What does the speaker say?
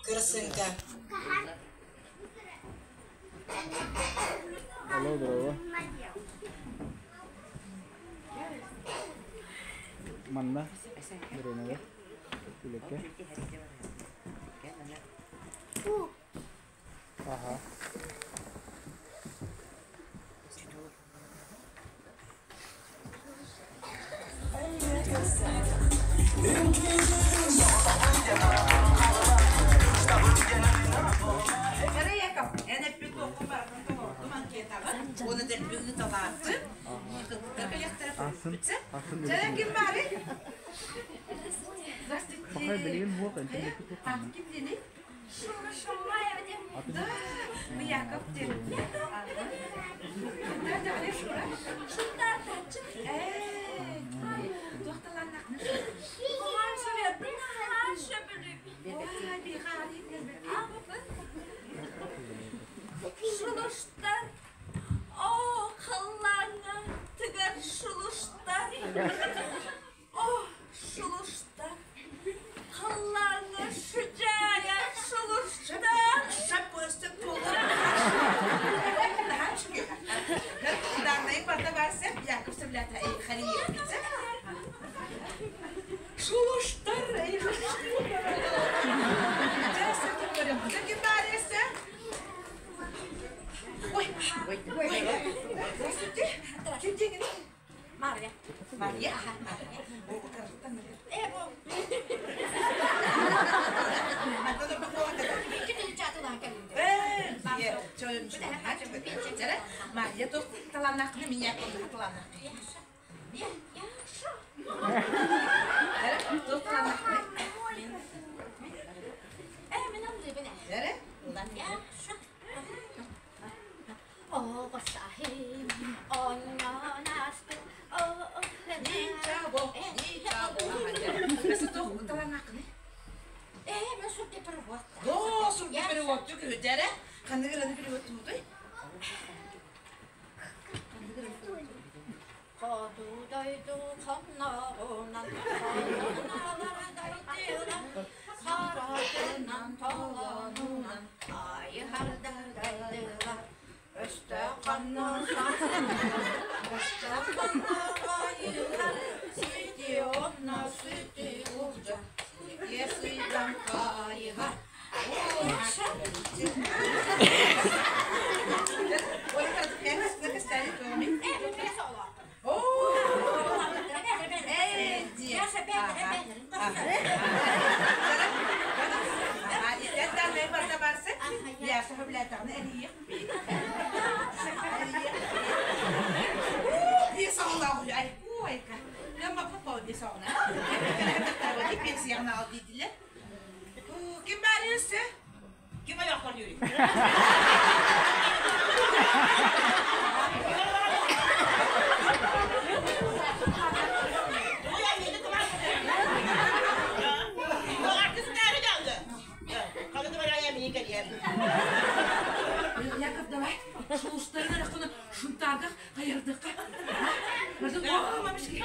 Кырасыҥка. Алло, здорово. Манна Гренова Үлэкэ. Ага. Эн эппит туоххун барытын толордум анкетаҕын уонна дэлби ыыталаатын кыргыттар кэлиэхтэрэ Атын, атын Чэ, ким баарый? Пахай Здравствуйте. билигин суох интернетти суох А, ханна. ким диний? Шура Шумаева диэн. Атын Да, Яков диэн. атын Да, да, Шура. Шунтаатааччы. Ээ, туох талааннаахна? Оҕон суруйарбын наһаа сөбүлүүбүн. Ой, биһиэхэ кэлбит. Шулуштар, оо, халлааҥҥа тыгар шулуштар. О, шулуштар, халлааҥҥа шыдьаайар шулуштар. Шап көстө туолар. Даннайын барда барса, Яков сөбүлээтэ халиеппитсе. Шулуштар, Ой, ой, здравствуйте. Ким деңин? Марья. Марья. Э, бу. Марья туох талааннааххына меня талааннаах. Туох талааннааххына? Э, мин ыллыыбын ээ. Эрэ? Яша. Оҕо сааһым оонньоон ааспыт Ничего, ничего. Өссө туох талааннааххыный? Э, мен сурде перевод. О, сурде переводчик үһү Ханнык ырыаны перевод туутой? Ханнык ырыаны Хоту дойду хонноҕунан, холоналар дайдылар, харатынан толонунан айыһардар дайдылар. Өстөөх ханна өстөөх ханна айыһар, сити онно сити улдьа, сиргэ сыйдан хайыһар. Ким баарыйсы? Ким аяқпар юри? Яков, давай, шулустарын арахтана шунтарга хаярдыкка. Мардын, о, мамышки.